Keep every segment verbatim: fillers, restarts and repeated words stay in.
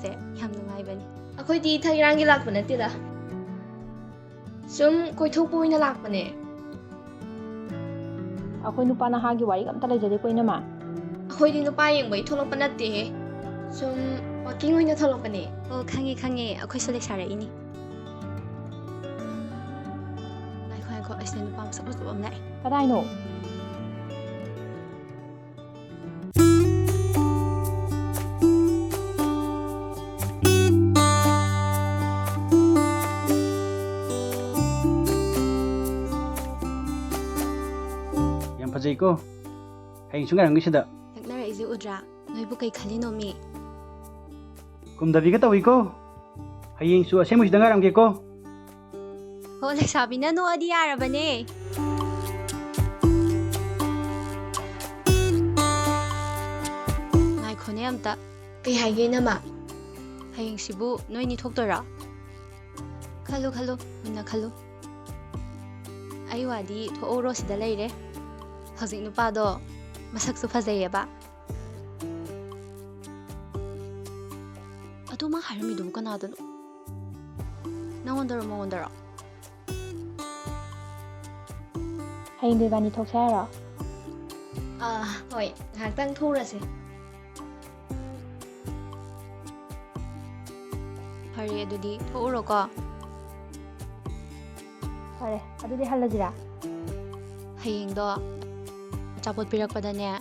ꯂꯥꯛꯄꯁꯦ ꯌꯥꯝ ꯅꯨꯡꯉꯥꯏꯕꯅꯤ꯫ ꯑꯩꯈꯣꯏꯗꯤ ꯏꯊꯛ ꯏꯔꯥꯡꯒꯤ ꯂꯥꯛꯄ ꯅꯠꯇꯦꯗ, ꯁꯨꯝ ꯀꯣꯏꯊꯣꯛꯄ ꯑꯣꯏꯅ ꯂꯥꯛꯄꯅꯦ꯫ ꯑꯩꯈꯣꯏ ꯅꯨꯄꯥ ꯅꯍꯥꯒꯤ ꯋꯥꯔꯤꯒ ꯑꯝꯇ ꯂꯩꯖꯗꯦꯀꯣ, ꯏꯅꯝꯃ꯫ ꯑꯩꯈꯣꯏꯗꯤ ꯅꯨꯄꯥ ꯌꯦꯡꯕꯩ ꯊꯣꯛꯂꯛꯄ ꯅꯠꯇꯦꯍꯦ, ꯁꯨꯝ ꯋꯥꯀꯤꯡ ꯑꯣꯏꯅ ꯊꯣꯛꯂꯛꯄꯅꯦ꯫ ꯑꯣ, ꯈꯪꯉꯦ, ꯈꯪꯉꯦ, ꯑꯩꯈꯣꯏꯁꯨ ꯂꯩꯁꯥꯔꯛꯏꯅꯤ꯫ ꯉꯥꯏꯈꯣ, ꯉꯥꯏꯈꯣ, ꯑꯩꯁꯤꯗ ꯅꯨꯄꯥ ꯃꯁꯛ ꯐꯖꯕ ꯑꯃ ꯂꯥꯛꯑꯦ꯫ ꯀꯗꯥꯏꯅꯣ? ꯌꯥꯝ ꯐꯖꯩꯀꯣ꯫ ꯍꯌꯦꯡꯁꯨ ꯉꯥꯏꯔꯝꯒꯦ ꯁꯤꯗ꯫ ꯅꯛꯅꯔꯛꯏꯁꯦ ꯎꯗ꯭ꯔꯥ? ꯅꯣꯏꯕꯨ ꯀꯩ ꯈꯜꯂꯤꯅꯣ ꯃꯤ? ꯀꯨꯝꯗꯕꯤꯒ ꯇꯧꯏꯀꯣ꯫ ꯍꯌꯦꯡꯁꯨ ꯑꯁꯦꯡꯕꯁꯤꯗ ꯉꯥꯏꯔꯝꯒꯦꯀꯣ꯫ ꯍꯣ, ꯂꯩꯁꯥꯕꯤꯅ ꯅꯣꯛꯑꯗꯤ ꯌꯥꯔꯕꯅꯦ꯫ ꯉꯥꯏꯈꯣꯅꯦ ꯑꯝꯇ꯫ ꯀꯩ ꯍꯥꯏꯒꯦ, ꯏꯅꯝꯃ? ꯍꯌꯦꯡꯁꯤꯕꯨ ꯅꯣꯏꯅꯤ ꯊꯣꯛꯇꯣꯏꯔꯣ? ꯈꯜꯂꯨ, ꯈꯜꯂꯨ, ꯃꯨꯟꯅ ꯈꯜꯂꯨ꯫ ꯑꯩ ꯋꯥꯗꯤ ꯊꯣꯛꯍꯧꯔꯣ, ꯁꯤꯗ ꯂꯩꯔꯦ꯫ ꯍꯧꯖꯤꯛ ꯅꯨꯄꯥꯗꯣ ꯃꯁꯛꯁꯨ ꯐꯖꯩꯌꯦꯕ꯫ ꯑꯗꯣ ꯃꯥ ꯍꯥꯏꯔꯝꯃꯤꯗꯨꯕꯨ ꯀꯅꯥꯗꯅꯣ? ꯅꯪꯉꯣꯟꯗꯔꯣ, ꯃꯉꯣꯟꯗꯔꯣ? ꯍꯌꯦꯡꯗꯣ ꯏꯕꯥꯅꯤ ꯊꯣꯛꯁꯦ ꯍꯥꯏꯔꯣ? ꯑꯥ, ꯍꯣꯏ, ꯉꯥꯏꯍꯥꯛꯇꯪ ꯊꯣꯛꯎꯔꯁꯦ꯫ ꯐꯔꯦ, ꯑꯗꯨꯗꯤ ꯊꯣꯛꯎꯔꯣꯀꯣ꯫ ꯐꯔꯦ, ꯑꯗꯨꯗꯤ ꯍꯜꯂꯁꯤꯔꯥ? ꯍꯌꯦꯡꯗꯣ ꯑꯆꯥꯄꯣꯠ ꯄꯤꯔꯛꯄꯗꯅꯦ,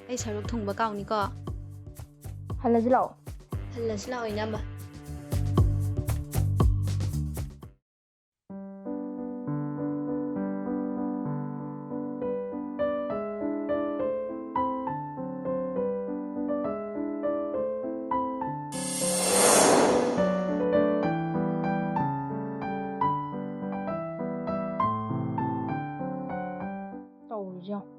ꯑꯩ ꯁꯔꯨꯛ ꯊꯨꯡꯕ ꯀꯥꯎꯅꯤꯀꯣ꯫ ꯍꯜꯂꯁꯤ ꯂꯥꯛꯑꯣ꯫ ꯍꯜꯂꯁꯤ ꯂꯥꯛꯑꯣ, ꯏꯅꯝꯃ꯫ ꯇꯧꯔꯤꯁꯦ ꯌꯦꯡꯉꯣ꯫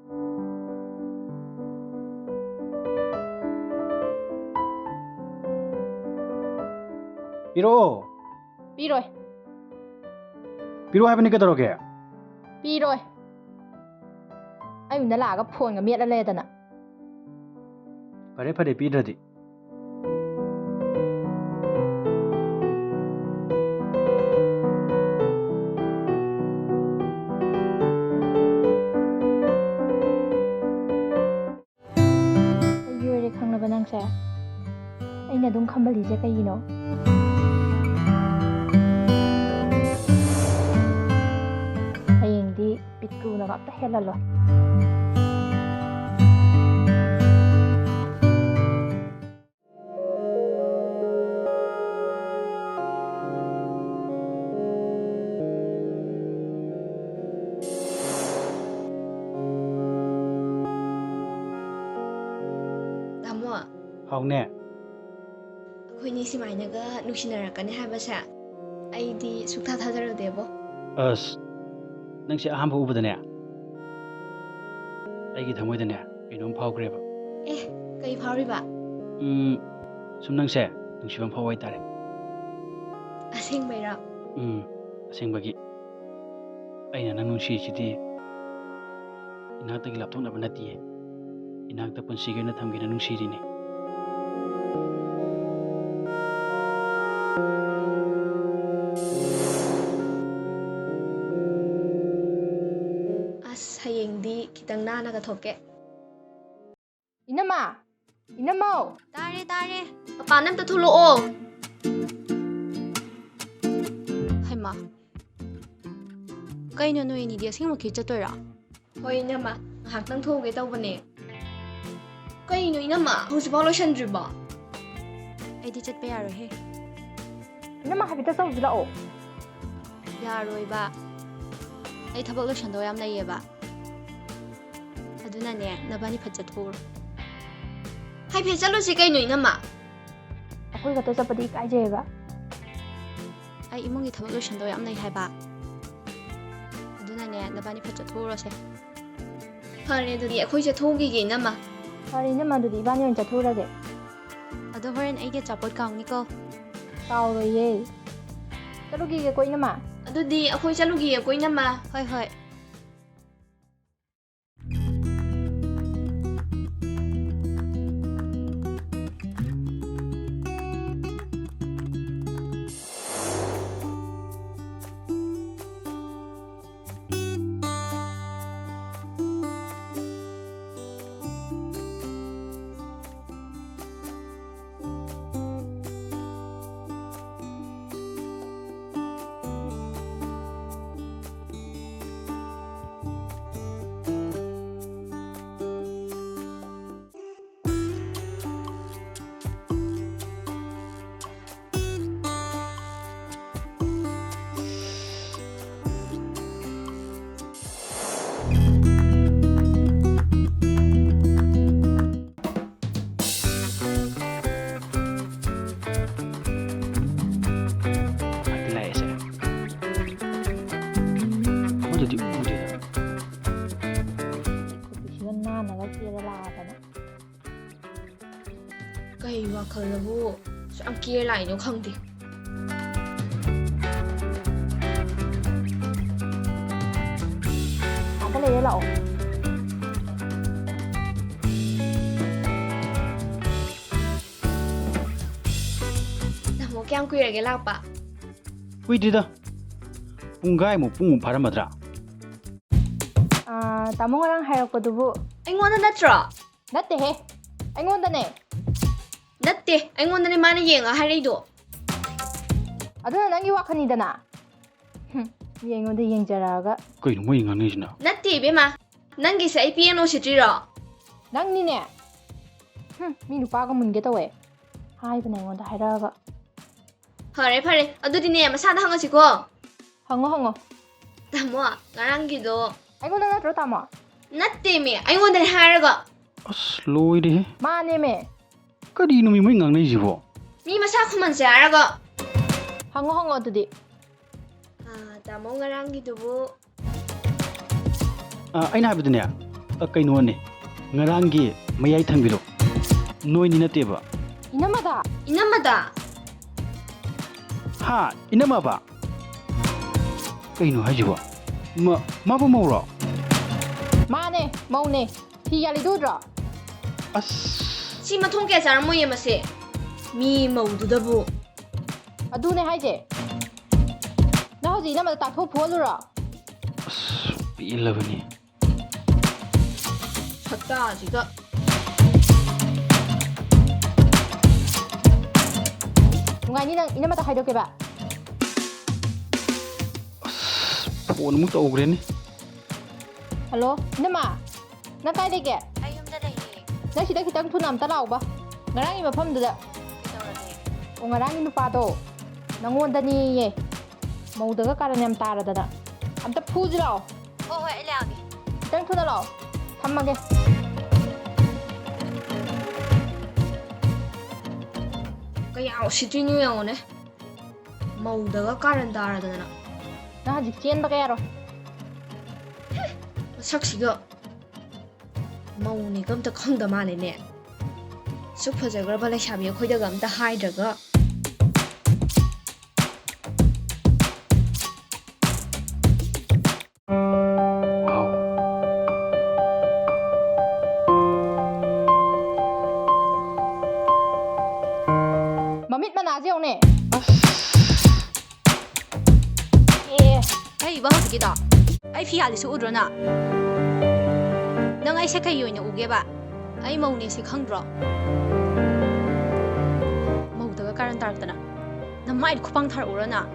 ꯄꯤꯔꯛꯑꯣ꯫ ꯄꯤꯔꯣꯏ꯫ ꯄꯤꯔꯛꯑꯣ ꯍꯥꯏꯕꯅꯤ, ꯀꯩꯗꯧꯔꯒꯦ? ꯄꯤꯔꯣꯏ꯫ ꯑꯩ ꯌꯨꯝꯗ ꯂꯥꯛꯑꯒ ꯐꯣꯟꯒ ꯃꯦꯠꯂ ꯂꯩꯔꯗꯅ꯫ ꯐꯔꯦ, ꯐꯔꯦ, ꯄꯤꯗ꯭ꯔꯗꯤ꯫ ꯑꯃ ꯂꯤꯁꯦ ꯀꯩꯒꯤꯅꯣ? ꯍꯌꯦꯡꯗꯤ ꯄꯤꯇ꯭ꯔꯨꯅꯒ ꯑꯝꯇ ꯍꯦꯜꯍꯜꯂꯣꯏ꯫ ꯇꯥꯃꯣ꯫ ꯍꯥꯎꯅꯦ꯫ ꯑꯩꯈꯣꯏꯅꯤ ꯁꯨꯃꯥꯏꯅꯒ ꯅꯨꯡꯁꯤꯅꯔꯛꯀꯅꯤ ꯍꯥꯏꯕꯁꯦ ꯑꯩꯗꯤ ꯁꯨꯛꯊꯥ ꯊꯥꯖꯔꯨꯗꯦꯕꯣ꯫ ꯑꯁ, ꯅꯪꯁꯦ ꯑꯍꯥꯟꯕ ꯎꯕꯗꯅꯦ ꯑꯩꯒꯤ ꯊꯃꯣꯏꯗꯅꯦ ꯀꯩꯅꯣꯝ ꯐꯥꯎꯈ꯭ꯔꯦꯕ꯫ ꯑꯦ, ꯀꯩ ꯐꯥꯎꯔꯤꯕ? ꯎꯝ, ꯁꯨꯝ ꯅꯪꯁꯦ ꯅꯨꯡꯁꯤꯕ ꯑꯃ ꯐꯥꯎꯕ ꯍꯥꯏꯇꯥꯔꯦ꯫ ꯑꯁꯦꯡꯕꯩꯔꯣ? ꯎꯝ, ꯑꯁꯦꯡꯕꯒꯤ꯫ ꯑꯩꯅ ꯅꯪ ꯅꯨꯡꯁꯤꯔꯤꯁꯤꯗꯤ ꯏꯅꯥꯛꯇꯒꯤ ꯂꯥꯞꯊꯣꯛꯅꯕ ꯅꯠꯇꯤꯌꯦ꯫ ꯏꯅꯥꯛꯇ ꯄꯨꯟꯁꯤꯒꯤ ꯑꯣꯏꯅ ꯊꯝꯒꯦꯅ ꯅꯨꯡꯁꯤꯔꯤꯅꯦ꯫ ꯑꯁ, ꯍꯌꯦꯡꯗꯤ ꯈꯤꯇꯪ ꯅꯥꯟꯅꯒ ꯊꯣꯛꯀꯦ꯫ ꯏꯅꯝꯃ! ꯏꯅꯝꯃꯧ! ꯇꯥꯔꯦ, ꯇꯥꯔꯦ꯫ ꯃꯄꯥꯟ ꯑꯝꯇ ꯊꯣꯛꯂꯛꯑꯣ꯫ ꯍꯩꯃꯥ꯫ ꯀꯩꯅꯣ, ꯅꯣꯏ ꯑꯅꯤꯗꯤ ꯑꯁꯦꯡꯃꯛꯀꯤ ꯆꯠꯇꯣꯏꯔꯣ? ꯍꯣꯏ, ꯏꯅꯝꯃ꯫ ꯉꯥꯏꯍꯥꯛꯇꯪ ꯊꯣꯛꯎꯒꯦ ꯇꯧꯕꯅꯦ꯫ ꯀꯩꯅꯣ, ꯏꯅꯝꯃ? ꯍꯧꯖꯤꯛꯐꯥꯎ ꯂꯣꯏꯁꯟꯗ꯭ꯔꯤꯕꯣ? ꯑꯩꯗꯤ ꯆꯠꯄ ꯌꯥꯔꯣꯏꯍꯦ꯫ ꯏꯅꯝꯃ, ꯍꯥꯏꯐꯦꯠꯇ ꯆꯧꯁꯤ ꯂꯥꯛꯑꯣ꯫ ꯌꯥꯔꯣꯏꯕ꯫ ꯑꯩ ꯊꯕꯛ ꯂꯣꯏꯁꯟꯗꯧ ꯌꯥꯝ ꯂꯩꯌꯦꯕ꯫ ꯑꯗꯨꯅꯅꯦ, ꯅꯕꯥꯅꯤ ꯐꯠ ꯆꯠꯊꯣꯛꯎꯔꯣ꯫ ꯍꯥꯏꯐꯦꯠ ꯆꯠꯂꯨꯁꯤ ꯀꯩꯅꯣ, ꯏꯅꯝꯃ꯫ ꯑꯩꯈꯣꯏ ꯈꯛꯇ ꯆꯠꯄꯗꯤ ꯏꯀꯥꯏꯖꯩꯌꯦꯕ꯫ ꯑꯩ ꯏꯃꯨꯡꯒꯤ ꯊꯕꯛ ꯂꯣꯏꯁꯟꯗꯧ ꯌꯥꯝ ꯂꯩ ꯍꯥꯏꯕ꯫ ꯑꯗꯨꯅꯅꯦ, ꯅꯕꯥꯅꯤ ꯐꯠ ꯆꯠꯊꯣꯛꯎꯔꯣꯁꯦ꯫ ꯐꯔꯦ, ꯑꯗꯨꯗꯤ ꯑꯩꯈꯣꯏ ꯆꯠꯊꯣꯛꯎꯈꯤꯒꯦ, ꯏꯅꯝꯃ꯫ ꯐꯔꯦ, ꯏꯅꯝꯃ, ꯑꯗꯨꯗꯤ ꯏꯕꯥꯅꯤ ꯑꯣꯏꯅ ꯆꯠꯊꯣꯛꯎꯔꯒꯦ꯫ ꯑꯗꯣ ꯍꯣꯔꯦꯟ ꯑꯩꯒꯤ ꯑꯆꯥꯄꯣꯠ ꯀꯥꯎꯅꯤꯀꯣ꯫ ꯀꯥꯎꯔꯣꯏꯌꯦ꯫ ꯆꯠꯂꯨꯈꯤꯒꯦꯀꯣ, ꯏꯅꯝꯃ꯫ ꯑꯗꯨꯗꯤ ꯑꯩꯈꯣꯏ ꯆꯠꯂꯨꯈꯤꯒꯦꯀꯣ, ꯏꯅꯝꯃ꯫ ꯍꯣꯏ, ꯍꯣꯏ꯫ ꯈꯜꯂꯕꯨ ꯌꯥꯝ ꯀꯦ ꯂꯥꯛꯏꯅꯣ ꯈꯪꯗꯦ꯫ ꯑꯥꯗ ꯂꯩꯔꯦ, ꯂꯥꯛꯑꯣ꯫ ꯇꯥꯃꯣ, ꯀꯌꯥꯝ ꯀꯨꯏꯔꯒꯦ ꯂꯥꯛꯄ? ꯀꯨꯏꯗ꯭ꯔꯤꯗ꯫ ꯄꯨꯡꯈꯥꯏꯃꯨꯛ, ꯄꯨꯡꯃꯨꯛ ꯐꯥꯔꯝꯃꯗ꯭ꯔꯥ? ꯑꯥ, ꯇꯥꯃꯣ ꯉꯔꯥꯡ ꯍꯥꯏꯔꯛꯄꯗꯨꯕꯨ? ꯑꯩꯉꯣꯟꯗ ꯅꯠꯇ꯭ꯔꯣ? ꯅꯠꯇꯦꯍꯦ, ꯑꯩꯉꯣꯟꯗꯅꯦ꯫ ꯅꯠꯇꯦ, ꯑꯩꯉꯣꯟꯗꯅꯦ ꯃꯥꯅ ꯌꯦꯡꯉ ꯍꯥꯏꯔꯛꯏꯗꯣ꯫ ꯑꯗꯨꯅ ꯅꯪꯒꯤ ꯋꯥꯈꯜꯅꯤꯗꯅ꯫ ꯍꯨꯝ, ꯃꯤ ꯑꯩꯉꯣꯟꯗ ꯌꯦꯡꯖꯔꯛꯑꯒ꯫ ꯀꯩꯅꯣ ꯃꯣꯏ ꯉꯥꯡꯅꯩꯁꯤꯅ? ꯅꯠꯇꯦ ꯏꯕꯦꯝꯃ, ꯅꯪꯒꯤꯁꯦ ꯑꯩ ꯄꯤꯌꯥꯅꯣ ꯁꯤꯠꯇ꯭ꯔꯤꯔꯣ? ꯅꯪꯅꯤꯅꯦ꯫ ꯍꯨꯝ, ꯃꯤ ꯅꯨꯄꯥꯒ ꯃꯨꯟꯒꯦ ꯇꯧꯋꯦ꯫ ꯍꯥꯏꯕꯅꯦ ꯑꯩꯉꯣꯟꯗ ꯍꯥꯏꯔꯛꯑꯒ꯫ ꯐꯔꯦ, ꯐꯔꯦ꯫ ꯑꯗꯨꯗꯤꯅꯦ, ꯃꯁꯥꯗ ꯍꯪꯉꯁꯤꯀꯣ꯫ ꯍꯪꯉꯣ, ꯍꯪꯉꯣ꯫ ꯇꯥꯃꯣ, ꯉꯔꯥꯡꯒꯤꯗꯣ꯫ ꯑꯩꯉꯣꯟꯗ ꯅꯠꯇ꯭ꯔꯣ, ꯇꯥꯃꯣ? ꯅꯠꯇꯦꯃꯤ, ꯑꯩꯉꯣꯟꯗꯅꯦ ꯍꯥꯏꯔꯒ꯫ ꯑꯁ, ꯂꯣꯏꯔꯦꯍꯦ꯫ ꯃꯥꯅꯦꯃꯦ꯫ ꯀꯔꯤꯅꯣꯃꯤ ꯃꯣꯏ ꯉꯥꯡꯅꯩꯁꯤꯕꯣ? ꯃꯤ ꯃꯁꯥ ꯈꯨꯝꯍꯟꯁꯦ ꯍꯥꯏꯔꯒ꯫ ꯍꯪꯉꯣ, ꯍꯪꯉꯣ ꯑꯗꯨꯗꯤ꯫ ꯑꯥ, ꯇꯥꯃꯣ, ꯉꯔꯥꯡꯒꯤꯗꯨꯕꯨ? ꯑ, ꯑꯩꯅ ꯍꯥꯏꯕꯗꯤꯅꯦ, ꯑ, ꯀꯩꯅꯣꯅꯦ, ꯉꯔꯥꯡꯒꯤ ꯃꯌꯥꯏ ꯊꯪꯕꯤꯗꯣ, ꯅꯣꯏꯅꯤ ꯅꯠꯇꯦꯕ꯫ ꯏꯅꯝꯃꯗ? ꯏꯅꯝꯃꯗ? ꯍꯥ? ꯏꯅꯝꯃꯕ? ꯀꯩꯅꯣ ꯍꯥꯏꯁꯤꯕꯣ? ꯃ-, ꯃꯥꯕꯨ ꯃꯧꯔꯣ? ꯃꯥꯅꯦ, ꯃꯧꯅꯦ꯫ ꯐꯤ ꯌꯥꯜꯂꯤꯗꯨ ꯎꯗ꯭ꯔꯣ? ꯑꯁ꯫ ꯁꯤ ꯃꯊꯣꯡ ꯀꯌꯥ ꯆꯥꯔꯝꯃꯣꯏꯌꯦ ꯃꯁꯦ꯫ ꯃꯤ ꯃꯧꯗꯨꯗꯕꯨ꯫ ꯑꯗꯨꯅꯦ ꯍꯥꯏꯁꯦ꯫ ꯅꯪ ꯍꯧꯖꯤꯛ ꯏꯅꯝꯃꯗ ꯇꯥꯛꯊꯣꯛ ꯐꯨꯍꯜꯂꯨꯔꯣ? ꯑꯁ, ꯄꯦꯜꯂꯕꯅꯤ꯫ ꯁꯛꯇꯥꯁꯤꯒ꯫ ꯅꯨꯡꯉꯥꯏꯅꯤ ꯅꯪ ꯏꯅꯝꯃꯗ ꯍꯥꯏꯗꯣꯛꯀꯦꯕ꯫ ꯑꯁ, ꯐꯣꯟ ꯑꯃꯨꯛ ꯇꯧꯈ꯭ꯔꯦꯅꯦ꯫ ꯍꯜꯂꯣ, ꯏꯅꯝꯃ꯫ ꯅꯪ ꯀꯥꯏ ꯂꯩꯒꯦ? ꯑꯩ ꯌꯨꯝꯗ ꯂꯩꯌꯦ꯫ ꯅꯪ ꯁꯤꯗ ꯈꯤꯇꯪ ꯊꯨꯅ ꯑꯝꯇ ꯂꯥꯛꯎꯕ꯫ ꯉꯔꯥꯡꯒꯤ ꯃꯐꯝꯗꯨꯗ꯫ ꯀꯩꯗꯧꯔꯒꯦ? ꯑꯣ, ꯉꯔꯥꯡꯒꯤ ꯅꯨꯄꯥꯗꯣ ꯅꯪꯉꯣꯟꯗꯅꯦꯌꯦ꯫ ꯃꯧꯗꯒ ꯀꯥꯔꯟ ꯌꯥꯝ ꯇꯥꯔꯗꯅ꯫ ꯑꯝꯇ ꯐꯨꯁꯤ ꯂꯥꯛꯑꯣ꯫ ꯍꯣꯏ, ꯍꯣꯏ, ꯑꯩ ꯂꯥꯛꯑꯒꯦ꯫ ꯈꯤꯇꯪ ꯊꯨꯅ ꯂꯥꯛꯑꯣ꯫ ꯊꯝꯃꯒꯦ꯫ ꯀꯌꯥ ꯎꯁꯤꯠꯇ꯭ꯔꯤꯅꯣ ꯌꯦꯡꯉꯣꯅꯦ꯫ ꯃꯧꯗꯒ ꯀꯥꯔꯟ ꯇꯥꯔꯗꯅ꯫ ꯅꯪ ꯍꯧꯖꯤꯛ ꯆꯦꯟꯕꯒ ꯌꯥꯔꯣꯏ꯫ ꯃꯁꯛꯁꯤꯒ꯫ ꯃꯧꯅꯦꯒ ꯑꯝꯇ ꯈꯪꯗ ꯃꯥꯜꯂꯦꯅꯦ꯫ ꯁꯨꯛ ꯐꯖꯈ꯭ꯔꯕ ꯂꯩꯁꯥꯕꯤ ꯑꯩꯈꯣꯏꯗꯒ ꯑꯝꯇ ꯍꯥꯏꯗ꯭ꯔꯒ꯫ ꯃꯃꯤꯠ ꯃꯅꯥꯁꯦ ꯌꯦꯡꯉꯨꯅꯦ꯫ ꯑꯦ, ꯀꯩꯕ ꯍꯧꯖꯤꯛꯀꯤꯗꯣ? ꯑꯩ ꯐꯤ ꯌꯥꯜꯂꯤꯁꯨ ꯎꯗ꯭ꯔꯣ ꯅꯪ? ꯅꯪ ꯑꯩꯁꯦ ꯀꯩ ꯑꯣꯏꯅ ꯎꯒꯦꯕ? ꯑꯩ ꯃꯧꯅꯦ ꯁꯤ ꯈꯪꯗ꯭ꯔꯣ? ꯃꯧꯗꯒ ꯀꯥꯔꯟ ꯇꯥꯔꯛꯇꯅ꯫ ꯅꯃꯥꯏꯗ ꯈꯨꯄꯥꯡ ꯊꯥꯔꯛꯎꯔꯣ ꯅꯪ?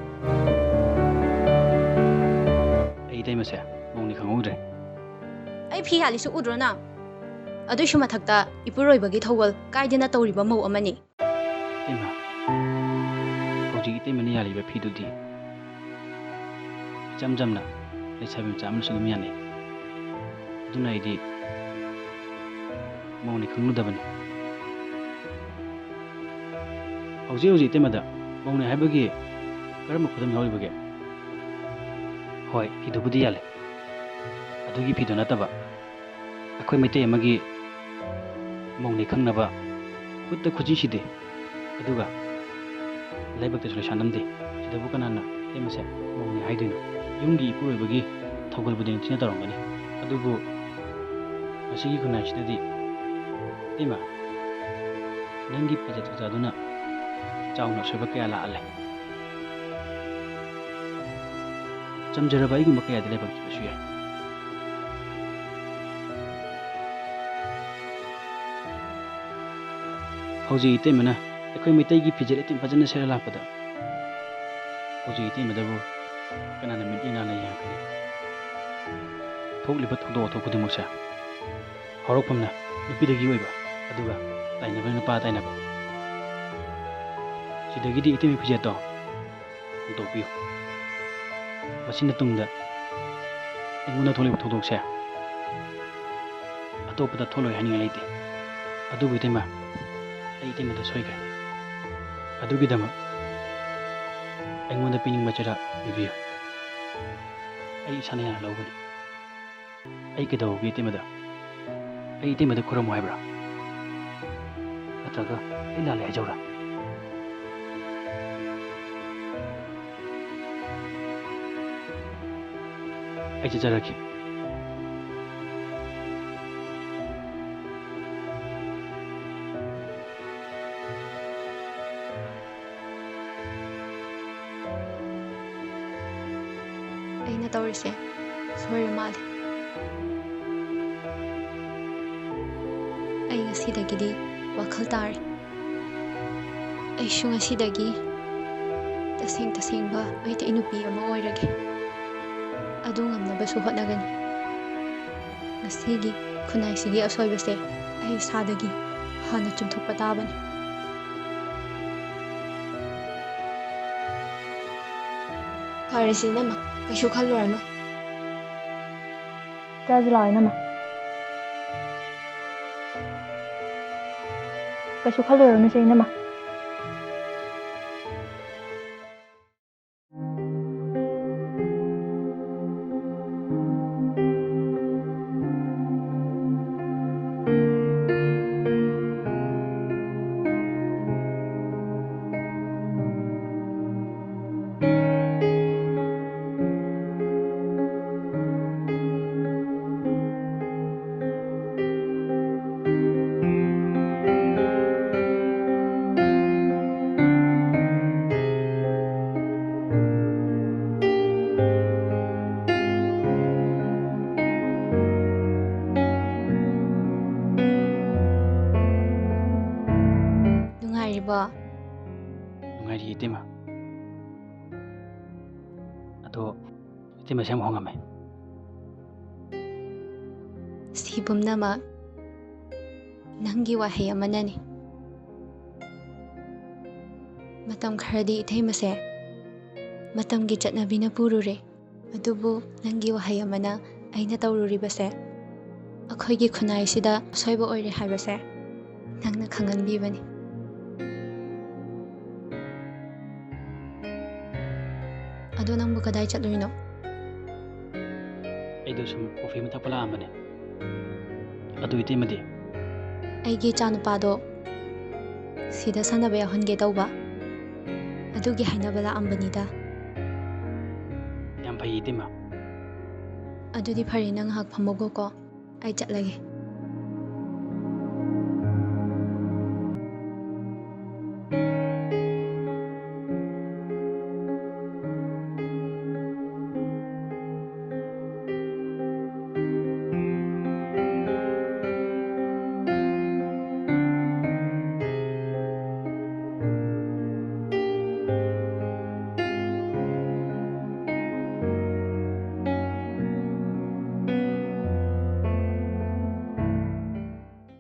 ꯑꯩ ꯏꯇꯩꯃꯁꯦ ꯃꯧꯅꯦ ꯈꯪꯍꯧꯗ꯭ꯔꯦ꯫ ꯑꯩ ꯐꯤ ꯌꯥꯜꯂꯤꯁꯨ ꯎꯗ꯭ꯔꯣ ꯅꯪ? ꯑꯗꯨꯏꯁꯨ ꯃꯊꯛꯇ ꯏꯄꯨꯔꯣꯏꯕꯒꯤ ꯊꯧꯒꯜ ꯀꯥꯏꯗꯅ ꯇꯧꯔꯤꯕ ꯃꯧ ꯑꯃꯅꯤ꯫ ꯏꯇꯩꯃ, ꯍꯧꯖꯤꯛ ꯏꯇꯩꯃꯅ ꯌꯥꯜꯂꯤꯕ ꯐꯤꯗꯨꯗꯤ ꯏꯆꯝ ꯆꯝꯅ ꯂꯩꯁꯥꯕꯤ ꯃꯆꯥ ꯑꯃꯅꯁꯨ ꯑꯗꯨꯝ ꯌꯥꯅꯩ꯫ ꯑꯗꯨꯅ ꯑꯩꯗꯤ ꯃꯧꯅꯤ ꯈꯪꯂꯨꯗꯕꯅꯤ꯫ ꯍꯧꯖꯤꯛ ꯍꯧꯖꯤꯛ ꯏꯇꯩꯃꯗ ꯃꯧꯅꯤ ꯍꯥꯏꯕꯒꯤ ꯀꯔꯝꯕ ꯈꯨꯗꯝ ꯌꯥꯎꯔꯤꯕꯒꯦ? ꯍꯣꯏ, ꯐꯤꯗꯨꯕꯨꯗꯤ ꯌꯥꯜꯂꯦ꯫ ꯑꯗꯨꯒꯤ ꯐꯤꯗꯨ ꯅꯠꯇꯕ, ꯑꯩꯈꯣꯏ ꯃꯩꯇꯩ ꯑꯃꯒꯤ ꯃꯧꯅꯤ ꯈꯪꯅꯕ ꯈꯨꯠꯇ ꯈꯨꯖꯤ ꯁꯤꯗꯦ, ꯑꯗꯨꯒ ꯂꯥꯏꯕꯛꯇꯁꯨ ꯂꯩꯁꯥ ꯅꯝꯗꯦ꯫ ꯁꯤꯗꯕꯨ ꯀꯅꯥꯅ ꯏꯇꯩꯃꯁꯦ ꯃꯧꯅꯤ ꯍꯥꯏꯗꯣꯏꯅꯣ? ꯌꯨꯝꯒꯤ ꯏꯄꯨꯔꯣꯏꯕꯒꯤ ꯊꯧꯒꯜꯕꯨꯗꯤ ꯅꯤꯡꯊꯤꯅ ꯇꯧꯔꯝꯒꯅꯤ, ꯑꯗꯨꯕꯨ ꯃꯁꯤꯒꯤ ꯈꯨꯟꯅꯥꯏꯁꯤꯗꯗꯤ, ꯏꯇꯩꯃ, ꯅꯪꯒꯤ ꯐꯤꯖꯦꯠ ꯆꯥꯛꯆꯥꯗꯨꯅ ꯆꯥꯎꯅ ꯑꯁꯣꯏꯕ ꯀꯌꯥ ꯂꯥꯛꯍꯜꯂꯦ꯫ ꯆꯝꯖꯔꯕ ꯑꯩꯒꯨꯝꯕ ꯀꯌꯥꯗꯤ ꯂꯥꯏꯕꯛ ꯊꯤꯕꯁꯨ ꯌꯥꯏ꯫ ꯍꯧꯖꯤꯛ ꯏꯇꯩꯃꯅ ꯑꯩꯈꯣꯏ ꯃꯩꯇꯩꯒꯤ ꯐꯤꯖꯦꯠ ꯂꯩꯇꯦꯡ ꯐꯖꯅ ꯁꯦꯠꯂ ꯂꯥꯛꯄꯗ, ꯍꯧꯖꯤꯛ ꯏꯇꯩꯃꯗꯕꯨ ꯀꯅꯥꯅ ꯃꯤꯠꯌꯦꯡ ꯂꯥꯟꯅ ꯌꯦꯡꯉꯛꯀꯅꯤ? ꯊꯣꯛꯂꯤꯕ ꯊꯧꯗꯣꯛ ꯋꯥꯊꯣꯛ ꯈꯨꯗꯤꯡꯃꯛꯁꯦ ꯍꯧꯔꯛꯐꯝꯅ ꯅꯨꯄꯤꯗꯒꯤ ꯑꯣꯏꯕ, ꯑꯗꯨꯒ ꯇꯥꯏꯅꯕꯅ ꯅꯨꯄꯥ ꯇꯥꯏꯅꯕ꯫ ꯁꯤꯗꯒꯤꯗꯤ ꯏꯇꯩꯃ ꯐꯤꯖꯦꯠꯇꯣ ꯍꯣꯡꯗꯣꯛꯄꯤꯌꯨ꯫ ꯃꯁꯤꯅ ꯇꯨꯡꯗ ꯑꯩꯉꯣꯟꯗ ꯊꯣꯛꯂꯤꯕ ꯊꯧꯗꯣꯛꯁꯦ ꯑꯇꯣꯞꯄꯗ ꯊꯣꯛꯂꯣꯏ ꯍꯥꯏꯅꯤꯡꯉꯥꯏ ꯂꯩꯇꯦ꯫ ꯑꯗꯨꯕꯨ ꯏꯇꯩꯃ, ꯑꯩ ꯏꯇꯩꯃꯗ ꯁꯣꯏꯈ꯭ꯔꯦ꯫ ꯑꯗꯨꯒꯤꯗꯃꯛ ꯑꯩꯉꯣꯟꯗ ꯄꯤꯅꯤꯡꯕ ꯆꯩꯔꯥꯛ ꯄꯤꯕꯤꯌꯨ꯫ ꯑꯩ ꯏꯁꯥꯅ ꯌꯥꯅ ꯂꯧꯒꯅꯤ꯫ ꯑꯩ ꯀꯩꯗꯧꯔꯒꯦ ꯏꯇꯩꯃꯗ? ꯑꯩ ꯏꯇꯩꯃꯗ ꯈꯨꯔꯨꯝꯃꯨ ꯍꯥꯏꯕ꯭ꯔꯥ? ꯅꯠꯇ꯭ꯔꯒ ꯑꯩ ꯂꯥꯜꯂꯦ ꯍꯥꯏꯖꯧꯔꯥ? ꯑꯩ ꯆꯠꯆꯔꯒꯦ꯫ ꯑꯩꯅ ꯇꯧꯔꯤꯁꯦ ꯁꯣꯏꯔ ꯃꯥꯜꯂꯦ꯫ ꯑꯩ ꯉꯁꯤꯗꯒꯤꯗꯤ ꯋꯥꯈꯜ ꯇꯥꯔꯦ꯫ ꯑꯩꯁꯨ ꯉꯁꯤꯗꯒꯤ ꯇꯁꯦꯡ ꯇꯁꯦꯡꯕ ꯃꯩꯇꯩ ꯅꯨꯄꯤ ꯑꯃ ꯑꯣꯏꯔꯒꯦ꯫ ꯑꯗꯨ ꯉꯝꯅꯕꯁꯨ ꯍꯣꯠꯅꯒꯅꯤ꯫ ꯉꯁꯤꯒꯤ ꯈꯨꯟꯅꯥꯏꯁꯤꯒꯤ ꯑꯁꯣꯏꯕꯁꯦ ꯑꯩ ꯏꯁꯥꯗꯒꯤ ꯍꯥꯟꯅ ꯆꯨꯝꯊꯣꯛꯄ ꯇꯥꯕꯅꯤ꯫ ꯐꯔꯦꯁꯦ ꯏꯅꯝꯃ, ꯀꯩꯁꯨ ꯈꯜꯂꯨꯔꯅꯨ꯫ ꯆꯥꯁꯤ ꯂꯥꯛꯑꯣ ꯏꯅꯝꯃ꯫ ꯀꯩꯁꯨ ꯈꯜꯂꯨꯔꯅꯨꯁꯦ ꯏꯅꯝꯃ꯫ ꯅꯨꯡꯉꯥꯏꯔꯤꯕꯣ? ꯅꯨꯡꯉꯥꯏꯔꯤ, ꯏꯇꯩꯃ꯫ ꯑꯗꯣ ꯏꯇꯩꯃꯁꯦ ꯌꯥꯝ ꯍꯣꯡꯉꯝꯃꯦ꯫ ꯁꯤ ꯄꯨꯝꯅꯃꯛ ꯅꯪꯒꯤ ꯋꯥꯍꯩ ꯑꯃꯅꯅꯤ꯫ ꯃꯇꯝ ꯈꯔꯗꯤ ꯏꯇꯩꯃꯁꯦ ꯃꯇꯝꯒꯤ ꯆꯠꯅꯕꯤꯅ ꯄꯨꯔꯨꯔꯦ꯫ ꯑꯗꯨꯕꯨ ꯅꯪꯒꯤ ꯋꯥꯍꯩ ꯑꯃꯅ ꯑꯩꯅ ꯇꯧꯔꯨꯔꯤꯕꯁꯦ ꯑꯩꯈꯣꯏꯒꯤ ꯈꯨꯟꯅꯥꯏꯁꯤꯗ ꯑꯁꯣꯏꯕ ꯑꯣꯏꯔꯦ ꯍꯥꯏꯕꯁꯦ ꯅꯪꯅ ꯈꯪꯍꯟꯕꯤꯕꯅꯤ꯫ ꯑꯗꯣ ꯅꯪꯕꯨ ꯀꯗꯥꯏ ꯆꯠꯂꯨꯏꯅꯣ? ꯑꯩꯗꯣ ꯁꯨꯝ ꯀꯣꯐꯤ ꯑꯃ ꯊꯛꯄ ꯂꯥꯛꯑꯝꯕꯅꯦ꯫ ꯑꯗꯨ ꯏꯇꯩꯃꯗꯤ? ꯑꯩꯒꯤ ꯏꯆꯥꯅꯨꯄꯥꯗꯣ ꯁꯤꯗ ꯁꯥꯟꯅꯕ ꯌꯥꯎꯍꯟꯒꯦ ꯇꯧꯕ꯫ ꯑꯗꯨꯒꯤ ꯍꯥꯏꯅꯕ ꯂꯥꯛꯑꯝꯕꯅꯤꯗ꯫ ꯌꯥꯝ ꯐꯩ, ꯏꯇꯩꯃ꯫ ꯑꯗꯨꯗꯤ ꯐꯔꯦ, ꯅꯪ ꯉꯥꯏꯍꯥꯛ ꯐꯝꯃꯒꯀꯣ, ꯑꯩ ꯆꯠꯂꯒꯦ꯫